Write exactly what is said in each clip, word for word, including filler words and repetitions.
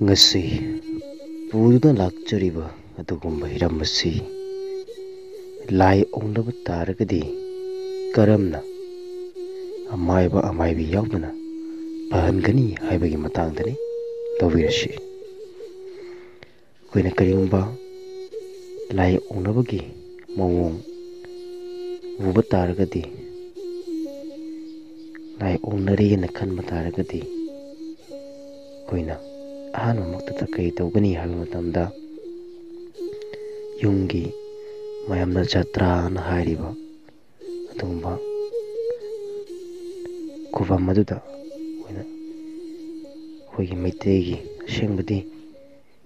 ꯉꯁꯤ ꯄꯨꯗꯨꯅ ꯂꯥꯛꯆꯔꯤꯕ ꯑꯗꯨꯒꯨꯝꯕ ꯍꯤꯔꯝ ꯑꯁꯤ ꯂꯥꯏ ꯑꯣꯛꯅꯕ ꯇꯥꯔꯒꯗꯤ ꯀꯔꯝꯅ ꯑꯃꯥꯏꯕ ꯑꯃꯥꯏꯕꯤ ꯌꯥꯎꯗꯅ ꯐꯍꯟꯒꯅꯤ ꯍꯥꯏꯕꯒꯤ ꯃꯇꯥꯡꯗꯅꯤ꯫ ꯂꯧꯕꯤꯔꯁꯤ꯫ ꯑꯩꯈꯣꯏꯅ ꯀꯔꯤꯒꯨꯝꯕ ꯂꯥꯏ ꯑꯣꯛꯅꯕꯒꯤ ꯃꯑꯣꯡ ꯎꯕ ꯇꯥꯔꯒꯗꯤ, ꯂꯥꯏ ꯑꯣꯛꯅꯔꯤꯅ ꯈꯟꯕ ꯇꯥꯔꯒꯗꯤ, ꯑꯩꯈꯣꯏꯅ ꯑꯍꯥꯟꯕꯃꯛꯇꯗ ꯀꯔꯤ ꯇꯧꯒꯅꯤ ꯍꯥꯏꯕ ꯃꯇꯝꯗ, ꯌꯨꯝꯒꯤ ꯃꯌꯥꯝꯅ ꯖꯇ꯭ꯔꯥꯅ ꯍꯥꯏꯔꯤꯕ ꯑꯗꯨꯒꯨꯝꯕ ꯈꯨꯕꯝ ꯑꯗꯨꯗ ꯑꯩꯈꯣꯏꯅ, ꯑꯩꯈꯣꯏꯒꯤ ꯃꯩꯇꯩꯒꯤ ꯑꯁꯦꯡꯕꯗꯤ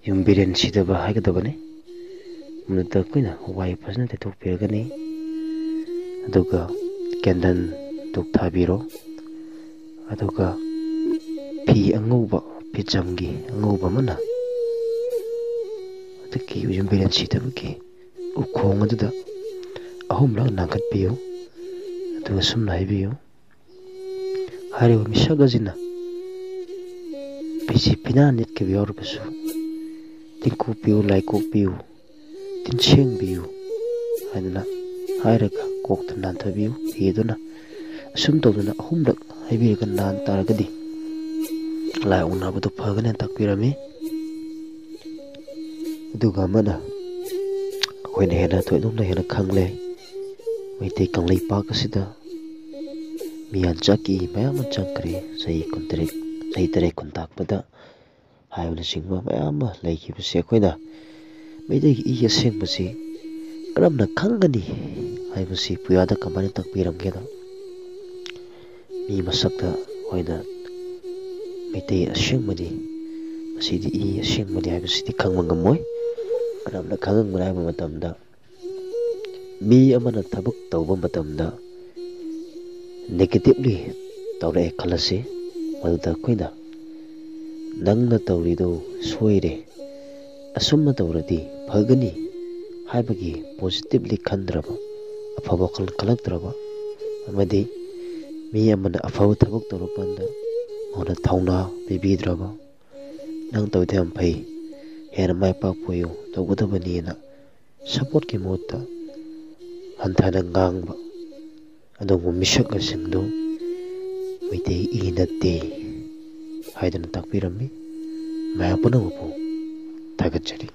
ꯌꯨꯝꯕꯤꯔꯦꯟ ꯁꯤꯗꯕ ꯍꯥꯏꯒꯗꯕꯅꯤ꯫ ꯃꯗꯨꯗ ꯑꯩꯈꯣꯏꯅ ꯋꯥꯏ ꯐꯖꯅ ꯇꯩꯊꯣꯛꯄꯤꯔꯒꯅꯤ꯫ ꯑꯗꯨꯒ ꯀꯦꯟꯗꯜ ꯙꯨꯞ ꯊꯥꯕꯤꯔꯣ꯫ ꯑꯗꯨꯒ ꯐꯤ ꯑꯉꯧꯕ, ꯐꯤꯖꯝꯒꯤ ꯑꯉꯧꯕ ꯑꯃꯅ ꯑꯗꯨꯒꯤ ꯌꯨꯝꯕꯤꯔꯦꯟ ꯁꯤꯗꯕꯒꯤ ꯎꯈꯣꯡ ꯑꯗꯨꯗ ꯑꯍꯨꯝꯂꯛ ꯂꯥꯡꯈꯠꯄꯤꯌꯨ꯫ ꯑꯗꯨꯒ ꯁꯨꯝꯅ ꯍꯥꯏꯕꯤꯌꯨ, ꯍꯥꯏꯔꯤꯕ ꯃꯤꯁꯛ ꯑꯁꯤꯅ ꯐꯤꯁꯤ ꯐꯤꯅꯥ ꯅꯦꯠꯈꯤꯕ ꯌꯥꯎꯔꯒꯁꯨ, ꯇꯤꯡꯀꯣꯛꯄꯤꯌꯨ, ꯂꯥꯏꯀꯣꯛꯄꯤꯌꯨ, ꯇꯤꯟꯁꯦꯡꯕꯤꯌꯨ ꯍꯥꯏꯗꯅ ꯍꯥꯏꯔꯒ ꯀꯣꯛꯇ ꯅꯥꯟꯊꯕꯤꯌꯨ꯫ ꯐꯤ ꯑꯗꯨꯅ ꯑꯁꯨꯝ ꯇꯧꯗꯅ ꯑꯍꯨꯝꯂꯛ ꯍꯥꯏꯕꯤꯔꯒ ꯅꯥꯟ ꯇꯥꯔꯒꯗꯤ ꯂꯥꯏ ꯑꯣꯛꯅꯕꯗꯨ ꯐꯒꯅꯤ ꯍꯥꯏꯅ ꯇꯥꯛꯄꯤꯔꯝꯃꯤ꯫ ꯑꯗꯨꯒ ꯑꯃꯅ, ꯑꯩꯈꯣꯏꯅ ꯍꯦꯟꯅ ꯊꯣꯏꯗꯣꯛꯅ ꯍꯦꯟꯅ ꯈꯪꯂꯦ, ꯃꯩꯇꯩ ꯀꯪꯂꯩꯄꯥꯛ ꯑꯁꯤꯗ ꯃꯤꯌꯥꯟ ꯆꯥꯛꯀꯤ ꯃꯌꯥꯝ ꯑꯃ ꯆꯪꯈ꯭ꯔꯦ꯫ ꯆꯍꯤ ꯀꯨꯟꯇꯔꯦꯠ, ꯆꯍꯤ ꯇꯔꯦꯠ ꯈꯨꯟꯇꯥꯛꯄꯗ ꯍꯥꯏꯕꯅꯆꯤꯡꯕ ꯃꯌꯥꯝ ꯑꯃ ꯂꯩꯈꯤꯕꯁꯦ, ꯑꯩꯈꯣꯏꯅ ꯃꯩꯇꯩꯒꯤ ꯏ ꯑꯁꯦꯡꯕꯁꯤ ꯀꯔꯝꯅ ꯈꯪꯒꯅꯤ ꯍꯥꯏꯕꯁꯤ ꯄꯨꯌꯥꯗ ꯀꯃꯥꯏꯅ ꯇꯥꯛꯄꯤꯔꯝꯒꯦꯗ? ꯃꯤ ꯃꯁꯛꯇ ꯑꯩꯈꯣꯏꯅ ꯃꯩꯇꯩ ꯑꯁꯦꯡꯕꯅꯤ, ꯃꯁꯤꯗꯤ ꯏ ꯑꯁꯦꯡꯕꯅꯤ ꯍꯥꯏꯕꯁꯤꯗꯤ ꯈꯪꯕ ꯉꯝꯃꯣꯏ꯫ ꯀꯔꯝꯅ ꯈꯪꯍꯟꯒꯅꯤ ꯍꯥꯏꯕ ꯃꯇꯝꯗ, ꯃꯤ ꯑꯃꯅ ꯊꯕꯛ ꯇꯧꯕ ꯃꯇꯝꯗ negatively ꯇꯧꯔꯛꯑꯦ ꯈꯜꯂꯁꯤ, ꯃꯗꯨꯗ ꯑꯩꯈꯣꯏꯅ "ꯅꯪꯅ ꯇꯧꯔꯤꯗꯨ ꯁꯣꯏꯔꯦ, ꯑꯁꯨꯝꯅ ꯇꯧꯔꯗꯤ ꯐꯒꯅꯤ" ꯍꯥꯏꯕꯒꯤ positively ꯈꯟꯗ꯭ꯔꯕ, ꯑꯐꯕ ꯋꯥꯈꯜ ꯈꯜꯂꯛꯇ꯭ꯔꯕ, ꯑꯃꯗꯤ ꯃꯤ ꯑꯃꯅ ꯑꯐꯕ ꯊꯕꯛ ꯇꯧꯔꯀꯥꯟꯗ ꯃꯉꯣꯟꯗ ꯊꯧꯅꯥ ꯄꯤꯕꯤꯗ꯭ꯔꯕ, ꯅꯪ ꯇꯧꯔꯤꯗꯣ ꯌꯥꯝ ꯐꯩ, ꯍꯦꯟꯅ ꯃꯥꯏ ꯄꯥꯛꯄ ꯑꯣꯏꯌꯨ, ꯇꯧꯒꯗꯕꯅꯤꯅ ꯁꯞꯄꯣꯔꯠꯀꯤ ꯃꯍꯨꯠꯇ ꯍꯟꯊꯅ ꯉꯥꯡꯕ ꯑꯗꯨꯒꯨꯝꯕ ꯃꯤꯁꯛꯁꯤꯡꯗꯨ ꯃꯩꯇꯩ ꯏ ꯅꯠꯇꯦ ꯍꯥꯏꯗꯨꯅ ꯇꯥꯛꯄꯤꯔꯝꯃꯤ꯫ ꯃꯌꯥꯝ ꯄꯨꯝꯅꯃꯛꯄꯨ ꯊꯥꯒꯠꯆꯔꯤ꯫